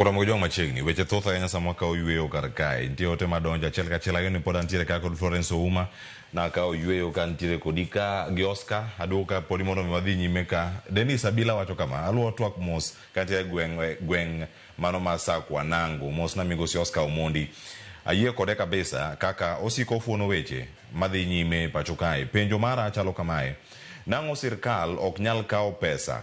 Oromo gi jwang' machiegni, weche thoth ahinya sama wakawo yueyo kar kae. Nitie ote madonjo achiel kachiel ageno ni pod antiere ka kod Florence Ouma. Nakawo yueyo ka nitiere kodi ka gi Oscar. Aduogo ka podi mondo mi wadhi nyime ka. Dennis Abila wacho kama, aluwo twak mos ka antiere gweng' gweng' mano mar Sakwa Nangu. Mos na migosi Oscar Omondi. Ayie kode kabisa kaka osiko ofuono weche madhi nyime pacho kae. Penjo mara chalo kamae. Nang'o sirkal ok nyal kawo pesa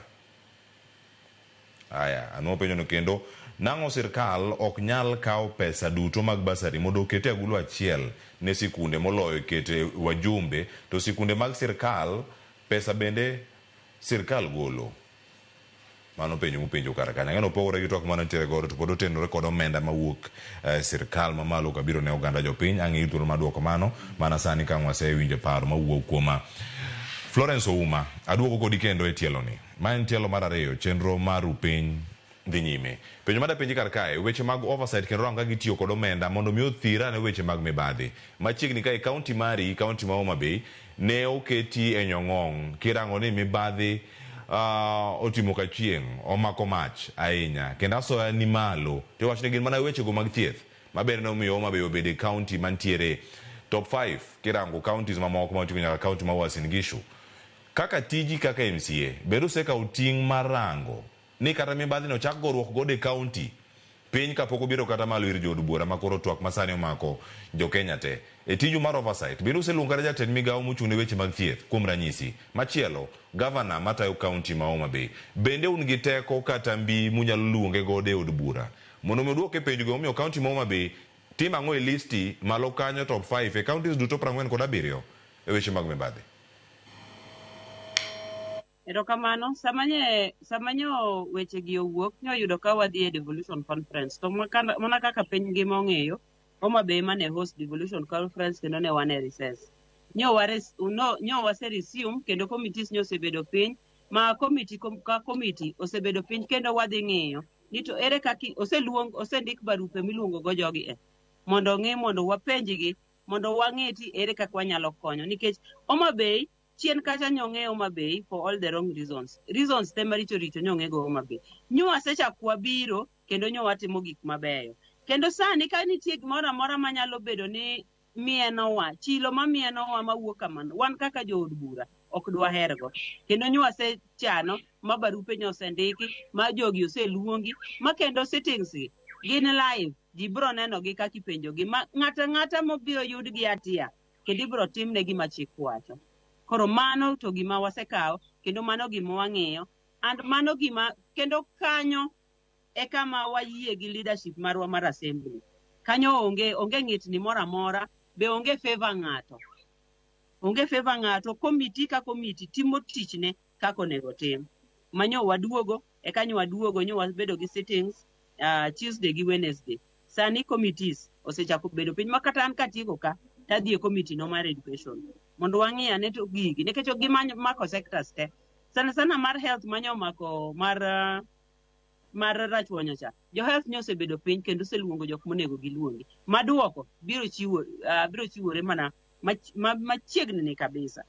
Aya, anwo penjono kendo. Nang'o sirkal ok nyal kawo pesa duto mag bursary mondo oket e agulu achiel ne sikunde moloyo kete wajumbe to sikunde mag sirkal pesa bende sirkal golo? Mano penjo mupenjo kar kanyo. Ang'e ni opogore gi twak mane nitiere godo to pod otenore kod omenda mawuok e sirkal mamalo kabiro ne oganda jopiny. Ang' iyud thuolo mar duoko mano mana sani ka ang' wasewinjo paro mawuok kuom Florence Ouma. Aduogo kodi kendo e tieloni. Ma en tielo mar ariyo chenro mar ru piny dhi nyime. Penjo madapenji kar kae, weche mag oversight kendo rango kaka itiyo kod omenda mondo mi othir ane weche mag mibadhi. Machiegni kae county mari, county ma Homa Bay, ne oketi e nyong'ong' kirango ni mibadhi otimo kachieng', omako mach ahinya kendo asoya ni malo. To iwacho ni gin mana wechego mag thieth ma bende nomiyo Homa Bay obedo e county mantiere top five kirango counties mamoko ma oting'o nyaka county ma Uasin Gishu. Kaka tiji kaka MCA, bende usekawo ting' mar rango ni kata mibadhi no ochak goruok godo e county piny kapok obiro kata malo ir jood buora ma koro twak masani omako jo Kenya te. E tiju mar oversight, bende useluongo kata jatend migawo mochung' ne weche mag thieth, kuom ranyisi? Machielo, Governor matayo county ma Homa Bay, bende un gi teko kata mbi munyalo luonge godo e od bura mondo mi oduok e penjo gimomiyo county ma Homa Bay timo ang'o e listi malo kanyo top five e counties duto 47 e weche mag mibadhi? Erokamano. Sama nye, sama nyo weche gi owuok, nyo oyudo ka wadhi e devolution conference. To mana kaka piny ngima ong'eyo, Homa Bay ema ne host devolution conference kendo ne wan e recess. Nyo wares, no, nyo wase resume kendo committees nyo osebedo piny, ma committee ka committee osebedo piny kendo wadhi ng'iyo ni to ere kaka oseluong, osendik barupe miluongo go jogi e mondo ong'i mondo wapenjgi mondo wang'e ti ere kaka wanyalo konyo nikech Homa Bay chien kacha nyong'e Homa Bay for all the wrong reasons. Reasons te maricho richo nyong'e go Homa Bay. Nyo wasechako wabiro kendo nyo watimo gik mabeyo. Kendo sani ka nitie gimoro amora manyalo bedo ni mienowa, chilo ma mienowa mawuok kamano, wan kaka jood bura ok dwahergo. Kendo nyo wasechano ma barupe nyo osendiki, ma jogi oseluongi, ma kendo sittings gi gin live, ji biro nenogi kaka ipenjogi, ma ng'ato ang'ata mobiro yud gi hatia kendo ibiro timne gima chik wacho. Koro mano to gima wasekawo kendo mano gima wang'iyo and mano gima kendo kanyo e kama wayie gi leadership marwa mar assembly. Kanyo onge onge ng'itni moro amora, be onge favor ng'ato. Onge favor ng'ato, committee ka committee timo tichne kaka onego otim. Manyo waduogo, eka nyo waduogo nyo wabedo gi sittings Tuesday gi Wednesday. Sani committees osechako bedo piny ma kata an katieko ka tadhi e committee no mar education mondo wang'i ane to gigi nikech ok gimako sectors te. Sana sana mar health manyo omako mar mar rachuonyo cha. Jo health nyo osebedo piny kendo oseluongo jok monego giluongi. Maduoko biro chiwo biro chiwore mana machiegni ni kabisa.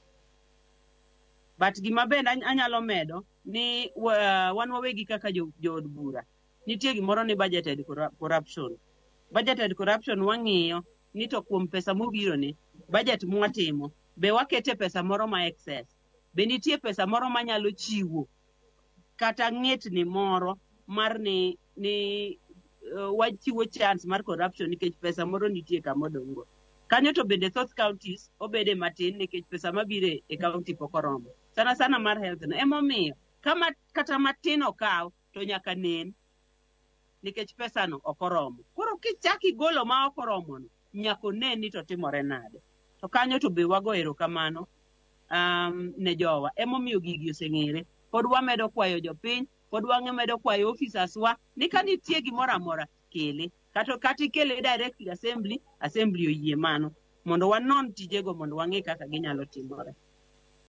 But gima bende anyalo medo ni wan wawegi kaka jood bura nitie gimoro ni budgeted corruption. Budgeted corruption wang'iyo ni to kuom pesa mobiro ni budget mwatimo be wakete pesa moro ma excess, be nitie pesa moro manyalo chiwo kata ng'etni moro mar ni ni wachiwo chance mar corruption nikech pesa moro nitie kama odong' go. Kanyo to bende thoth counties obede matin nikech pesa mabiro e county pok oromo. Sana sana mar health no. Emomiyo kama kata matin okaw to nyaka nen nikech pesa no ok oromo. Koro kichak igolo ma ok oromo no, nyaka onen ni to timore nade. To kanyo to be wago erokamano ne jowa. Emomiyo gigi oseng'ere. Pod wamedo kwayo jopiny, pod wamedo kwayo officers wa ni ka nitie gimoro amora kele. Kata kata ikele directly assembly, assembly oyie mano mondo wanon tijego mondo wang'e kaka ginyalo timore.